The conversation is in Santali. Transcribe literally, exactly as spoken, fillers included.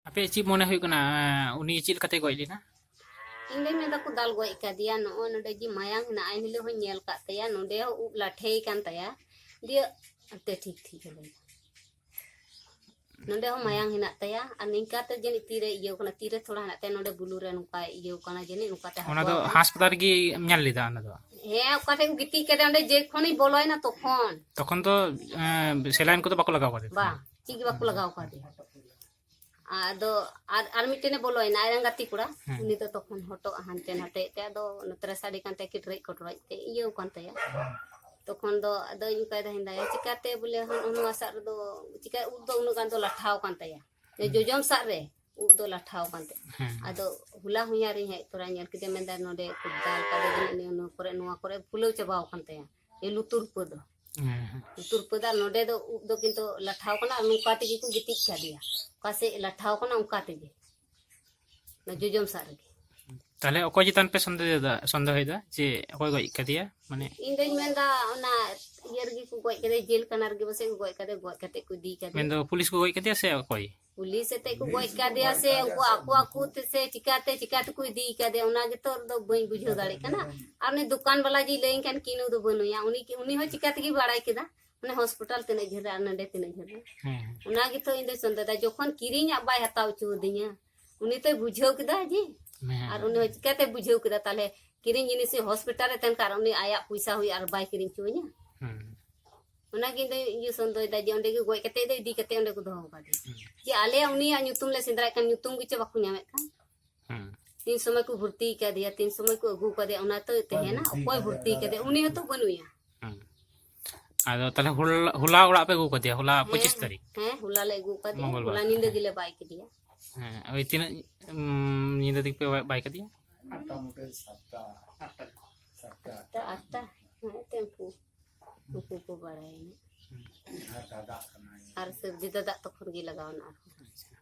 ᱟᱯᱮ ᱪᱮᱫ ᱢᱚᱱᱮ ᱦᱩᱭᱩᱜ ᱠᱟᱱᱟ? ᱩᱱᱤ ᱪᱮᱫ ᱞᱮᱠᱟᱛᱮ ᱜᱚᱡ ᱞᱮᱱᱟ? ᱤᱧ ᱫᱚᱧ ᱢᱮᱱᱫᱟ ᱠᱚ ᱫᱟᱞ ᱜᱚᱡ ᱠᱟᱫᱮᱭᱟ᱾ ᱱᱚᱜᱼᱚᱭ ᱱᱚᱰᱮ ᱡᱮ ᱢᱟᱭᱟᱝ ᱦᱮᱱᱟᱜᱼᱟ, ᱮᱱ ᱦᱤᱞᱳᱜ ᱦᱚᱸᱧ ᱧᱮᱞ ᱠᱟᱫ ᱛᱟᱭᱟ, ᱱᱚᱰᱮ ᱦᱚᱸ ᱩᱵ ᱞᱟᱴᱷᱮᱭ ᱠᱟᱱ ᱛᱟᱭᱟ᱾ ᱫᱤᱭᱮ ᱚᱱᱛᱮ ᱴᱷᱤᱠ ᱴᱷᱤᱠ ᱦᱚᱸ ᱞᱟᱹᱭ ᱱᱚᱰᱮ ᱦᱚᱸ ᱢᱟᱭᱟᱝ ᱦᱮᱱᱟᱜ ᱛᱟᱭᱟ᱾ ᱟᱨ ᱱᱤᱝᱠᱟᱛᱮ ᱡᱟᱹᱱᱤᱡ ᱛᱤᱨᱮ ᱤᱭᱟᱹᱣ ᱠᱟᱱᱟ, ᱛᱤᱨᱮ ᱛᱷᱚᱲᱟ ᱦᱮᱱᱟᱜ ᱛᱟᱭᱟ, ᱱᱚᱰᱮ ᱵᱩᱞᱩ ᱨᱮ ᱱᱚᱝᱠᱟᱭ ᱤᱭᱟᱹᱣ ᱠᱟᱱᱟ ᱡᱟᱹᱱᱤᱡ, ᱱᱚᱝᱠᱟᱛᱮ ᱚᱱᱟ ᱫᱚ ᱦᱟᱹᱥᱩᱣᱟ ᱠᱟᱱᱟ᱾ ᱦᱟᱥᱯᱟᱛᱟᱞ ᱨᱮᱜᱮ ᱧᱮᱞ ᱞᱮᱫᱟ ᱚᱱᱟ ᱫᱚ? ᱦᱮᱸ, ᱚᱠᱟ ᱴᱷᱮᱡ ᱠᱚ ᱜᱤᱛᱤᱡ ᱠᱟᱫᱮᱭᱟ, ᱚᱸᱰᱮ ᱡᱮ ᱠᱷᱚᱱᱤᱧ ᱵᱚᱞᱚᱭᱮᱱᱟ ᱛᱚᱠᱷᱚᱱ᱾ ᱛᱚᱠᱷᱚᱱ ᱫᱚ ᱥᱮᱞᱟᱭᱤᱱ ᱠᱚᱫᱚ ᱵᱟᱠᱚ ᱞᱟᱜᱟᱣ ᱠᱟᱫᱮ ᱛᱟᱦᱮᱸᱫ? ᱵᱟᱝ, ᱪᱮᱫ ᱜᱮ ᱵᱟᱠᱚ ᱞᱟᱜᱟᱣ ᱠᱟᱫᱮᱭᱟ᱾ ᱟᱫᱚ ᱟᱨ, ᱟᱨ ᱢᱤᱫᱴᱮᱱᱮ ᱵᱚᱞᱚᱭᱮᱱᱟ, ᱟᱡᱨᱮᱱ ᱜᱟᱛᱮ ᱠᱚᱲᱟ᱾ ᱦᱮᱸ᱾ ᱩᱱᱤ ᱫᱚ ᱛᱚᱠᱷᱚᱱ ᱦᱚᱴᱚᱜ ᱦᱟᱱᱛᱮ ᱱᱟᱛᱮᱭᱮᱫ ᱛᱮ, ᱟᱫᱚ ᱱᱚᱛᱮ ᱨᱮ ᱥᱟᱰᱮ ᱠᱟᱱ ᱛᱟᱭᱟ, ᱠᱤᱴᱨᱟᱹᱡ ᱠᱚᱴᱨᱟᱹᱡ ᱛᱮ ᱤᱭᱟᱹᱣ ᱠᱟᱱ ᱛᱟᱭᱟ᱾ ᱛᱚᱠᱷᱚᱱ ᱫᱚ ᱟᱫᱚᱧ ᱚᱱᱠᱟᱭ ᱫᱟ, ᱦᱮᱸᱫᱟᱭᱟ, ᱪᱤᱠᱟᱛᱮ ᱵᱚᱞᱮ ᱦᱟᱱ-, ᱱᱚᱣᱟ ᱥᱟᱜ ᱨᱮᱫᱚ ᱪᱤᱠᱟ ᱩᱵ ᱫᱚ ᱩᱱᱟᱹᱜ ᱜᱟᱱ ᱫᱚ ᱞᱟᱴᱷᱟᱣ ᱠᱟᱱ ᱛᱟᱭᱟ? ᱦᱮᱸ᱾ ᱡᱚᱡᱚᱢ ᱥᱟᱜ ᱨᱮ ᱩᱵ ᱫᱚ ᱞᱟᱴᱷᱟᱣ ᱠᱟᱱ ᱛᱟᱭᱟ᱾ ᱦᱮᱸ᱾ ᱟᱫᱚ ᱦᱚᱞᱟ ᱦᱚᱧᱦᱟᱨᱤᱧ ᱦᱮᱡ ᱛᱚᱨᱟ ᱧᱮᱞ ᱠᱮᱫᱮ, ᱢᱮᱱᱫᱟ, ᱱᱚᱰᱮ ᱠᱚ ᱫᱟᱞ ᱠᱟᱫᱮ ᱡᱟᱹᱱᱤᱡ, ᱱᱤᱭᱟᱹ ᱱᱚᱣᱟ ᱠᱚᱨᱮ, ᱱᱚᱣᱟ ᱠᱚᱨᱮ ᱯᱷᱩᱞᱟᱹᱣ ᱪᱟᱵᱟᱣ ᱠᱟᱱ ᱛᱟᱭᱟ, ᱮ ᱞᱩᱛᱩᱨ ᱯᱟᱹ ᱫᱚ᱾ ᱦᱮᱸ, ᱦᱮᱸ᱾ ᱞᱩᱛᱩᱨ ᱯᱟᱹ ᱫᱚ, ᱟᱨ ᱱᱚᱰᱮ ᱫᱚ ᱩᱵ ᱫᱚ ᱠᱤᱱᱛᱩ ᱞᱟᱴᱷᱟᱣ ᱠᱟᱱᱟ, ᱟᱨ ᱱᱚᱝᱠᱟ ᱛᱮᱜᱮ ᱠᱚ ᱜᱤᱛᱤᱡ ᱠᱟᱫᱮᱭᱟ, ᱚᱠᱟ ᱥᱮᱫ ᱞᱟᱴᱷᱟᱣ ᱠᱟᱱᱟ ᱚᱱᱠᱟ ᱛᱮᱜᱮ, ᱚᱱᱟ ᱡᱚᱡᱚᱢ ᱥᱟᱜ ᱨᱮᱜᱮ᱾ ᱛᱟᱦᱞᱮ ᱚᱠᱚᱭ ᱪᱮᱛᱟᱱ ᱯᱮ ᱥᱚᱱᱫᱮᱦᱚᱭᱮᱫᱟ, ᱥᱚᱱᱫᱮᱦᱚᱭᱮᱫᱟ ᱡᱮ ᱚᱠᱚᱭ ᱜᱚᱡ ᱠᱟᱫᱮᱭᱟ? ᱢᱟᱱᱮ ᱤᱧ ᱫᱚᱧ ᱢᱮᱱᱫᱟ ᱚᱱᱟ ᱤᱭᱟᱹ ᱨᱮᱜᱮ ᱠᱚ ᱜᱚᱡ ᱠᱟᱫᱮᱭᱟ, ᱡᱮᱞ ᱠᱟᱱᱟ ᱨᱮᱜᱮ ᱯᱟᱥᱮᱡ ᱠᱚ ᱜᱚᱡ ᱠᱟᱫᱮᱭᱟ, ᱜᱚᱡ ᱠᱟᱛᱮ ᱠᱚ ᱤᱫᱤ ᱠᱟᱫᱮᱭᱟ᱾ ᱢᱮᱱᱫᱚ ᱯᱩᱞᱤᱥ ᱠᱚ ᱜᱚᱡ ᱠᱟᱫᱮᱭᱟ ᱥᱮ ᱚᱠᱚᱭ? ᱯᱩᱞᱤᱥ ᱟᱛᱮ ᱠᱚ ᱜᱚᱡ ᱠᱟᱫᱮᱭᱟ ᱥᱮ ᱩᱱᱠᱩ ᱟᱠᱚ ᱟᱠᱚ ᱛᱮ ᱥᱮ ᱪᱤᱠᱟᱛᱮ, ᱪᱤᱠᱟ ᱛᱮᱠᱚ ᱤᱫᱤ ᱠᱟᱫᱮᱭᱟ, ᱚᱱᱟ ᱜᱮᱛᱚ ᱫᱚ ᱵᱟᱹᱧ ᱵᱩᱡᱷᱟᱹᱣ ᱫᱟᱲᱮᱭᱟᱜ ᱠᱟᱱᱟ᱾ ᱟᱨ ᱩᱱᱤ ᱫᱚᱠᱟᱱ ᱵᱟᱞᱟ ᱡᱮ ᱞᱟᱹᱭᱟᱹᱧ ᱠᱟᱱ ᱠᱤᱱᱩ ᱫᱚ ᱵᱟᱹᱱᱩᱭᱟ, ᱩᱱᱤ, ᱩᱱᱤ ᱦᱚᱸ ᱪᱤᱠᱟ ᱛᱮᱜᱮ ᱵᱟᱲᱟᱭ ᱠᱮᱫᱟ, ᱢᱟᱱᱮ ᱦᱚᱥᱯᱤᱴᱟᱞ ᱛᱤᱱᱟᱹᱜ ᱡᱷᱟᱹᱞ ᱨᱮ ᱟᱨ ᱱᱚᱰᱮ ᱛᱤᱱᱟᱹᱜ ᱡᱷᱟᱹᱞ ᱨᱮ? ᱦᱮᱸ, ᱦᱮᱸ᱾ ᱚᱱᱟ ᱜᱮᱛᱚ ᱤᱧ ᱫᱚᱧ ᱥᱚᱱᱫᱮᱦᱫᱟ, ᱡᱚᱠᱷᱚᱱ ᱠᱤᱨᱤᱧᱟᱜ ᱵᱟᱭ ᱦᱟᱛᱟᱣ ᱦᱚᱪᱚ ᱟᱹᱫᱤᱧᱟ, ᱩᱱᱤ ᱛᱚᱭ ᱵᱩᱡᱷᱟᱹᱣ ᱠᱮᱫᱟ ᱡᱮ᱾ ᱦᱮᱸ, ᱟᱨ ᱦᱮᱸ᱾ ᱩᱱᱤ ᱦᱚᱸ ᱪᱤᱠᱟᱛᱮ ᱵᱩᱡᱷᱟᱹᱣ ᱠᱮᱫᱟ? ᱛᱟᱦᱞᱮ ᱠᱤᱨᱤᱧ ᱡᱤᱱᱤᱥ ᱦᱚᱥᱯᱤᱴᱟᱞ ᱨᱮ ᱛᱟᱦᱮᱱ ᱠᱷᱟᱱ ᱟᱨ ᱩᱱᱤ ᱟᱭᱟᱜ ᱯᱚᱭᱥᱟ ᱦᱩᱭᱩᱜᱼᱟ ᱟᱨ ᱵᱟᱭ ᱠᱤᱨᱤᱧ ᱦᱚᱪᱚ ᱟᱹᱧᱟ? ᱦᱮᱸ᱾ ᱚᱱᱟᱜᱮ ᱤᱧ ᱫᱚᱧ ᱤᱭᱟᱹ ᱥᱚᱱᱫᱮᱦᱫᱟ ᱡᱮ ᱚᱸᱰᱮ ᱜᱮ ᱜᱚᱡ ᱠᱟᱛᱮ ᱫᱚ ᱤᱫᱤ ᱠᱟᱛᱮ ᱚᱸᱰᱮ ᱠᱚ ᱫᱚᱦᱚ ᱠᱟᱫᱮᱭᱟ᱾ ᱦᱮᱸ᱾ ᱡᱮ ᱟᱞᱮᱭᱟᱜ ᱩᱱᱤᱭᱟᱜ ᱧᱩᱛᱩᱢ ᱞᱮ ᱥᱮᱸᱫᱽᱨᱟᱭᱮᱫ ᱠᱟᱱ, ᱧᱩᱛᱩᱢ ᱜᱮᱪᱚ ᱵᱟᱠᱚ ᱧᱟᱢᱮᱫ ᱠᱟᱱ᱾ ᱦᱮᱸ᱾ ᱛᱤᱱ ᱥᱚᱢᱚᱭ ᱠᱚ ᱵᱷᱚᱨᱛᱤ ᱠᱟᱫᱮᱭᱟ, ᱛᱤᱱ ᱥᱚᱢᱚᱭ ᱠᱚ ᱟᱹᱜᱩ ᱠᱟᱫᱮᱭᱟ, ᱚᱱᱟ ᱛᱚ ᱛᱟᱦᱮᱱᱟ, ᱚᱠᱚᱭ ᱵᱷᱚᱨᱛᱤ ᱠᱟᱫᱮᱭᱟ, ᱩᱱᱤ ᱦᱚᱸᱛᱚ ᱵᱟᱹᱱᱩᱭᱟ᱾ ᱦᱮᱸ᱾ ᱟᱫᱚ ᱛᱟᱦᱞᱮ ᱦᱚᱞᱟ, ᱦᱚᱞᱟ ᱚᱲᱟᱜ ᱯᱮ ᱟᱹᱜᱩ ᱠᱟᱫᱮᱭᱟ, ᱦᱚᱞᱟ ᱦᱮᱸ, ᱯᱚᱸᱪᱤᱥ ᱛᱟᱹᱨᱤᱠᱷ? ᱦᱮᱸ, ᱦᱚᱞᱟ ᱞᱮ ᱟᱹᱜᱩ ᱠᱟᱫᱮᱭᱟ, ᱢᱚᱝᱜᱚᱞ ᱵᱟᱨ᱾ ᱦᱚᱞᱟ ᱧᱤᱫᱟᱹ ᱦᱮᱸ᱾ ᱜᱮᱞᱮ ᱵᱟᱭ ᱠᱮᱫᱮᱭᱟ᱾ ᱦᱮᱸ, ᱳᱭ ᱛᱤᱱᱟᱹᱜ, ᱩᱢ, ᱧᱤᱫᱟᱹ ᱫᱤᱠ ᱯᱮ ᱵᱟᱭ, ᱵᱟᱭ ᱠᱮᱫᱮᱭᱟ? ᱟᱴᱴᱟ ᱢᱚᱴᱮ ᱥᱟᱛᱴᱟ᱾ ᱟᱴᱴᱟ᱾ ᱥᱟᱛᱴᱟ᱾ ᱟᱴᱴᱟ, ᱟᱴᱴᱟ᱾ ᱦᱮᱸ, ᱛᱮ ᱩᱱᱠᱩ, ᱩᱱᱠᱩ ᱠᱚ ᱵᱟᱲᱟᱭᱟ᱾ ᱟᱨ ᱫᱟᱫᱟᱜ ᱠᱟᱱᱟᱭ᱾ ᱟᱨ ᱥᱟᱹᱨᱫᱤ ᱫᱟᱫᱟᱜ ᱛᱚᱠᱷᱚᱱ ᱜᱮ ᱞᱟᱜᱟᱣ ᱮᱱᱟ ᱟᱨᱦᱚᱸ᱾ ᱟᱪᱪᱷᱟ᱾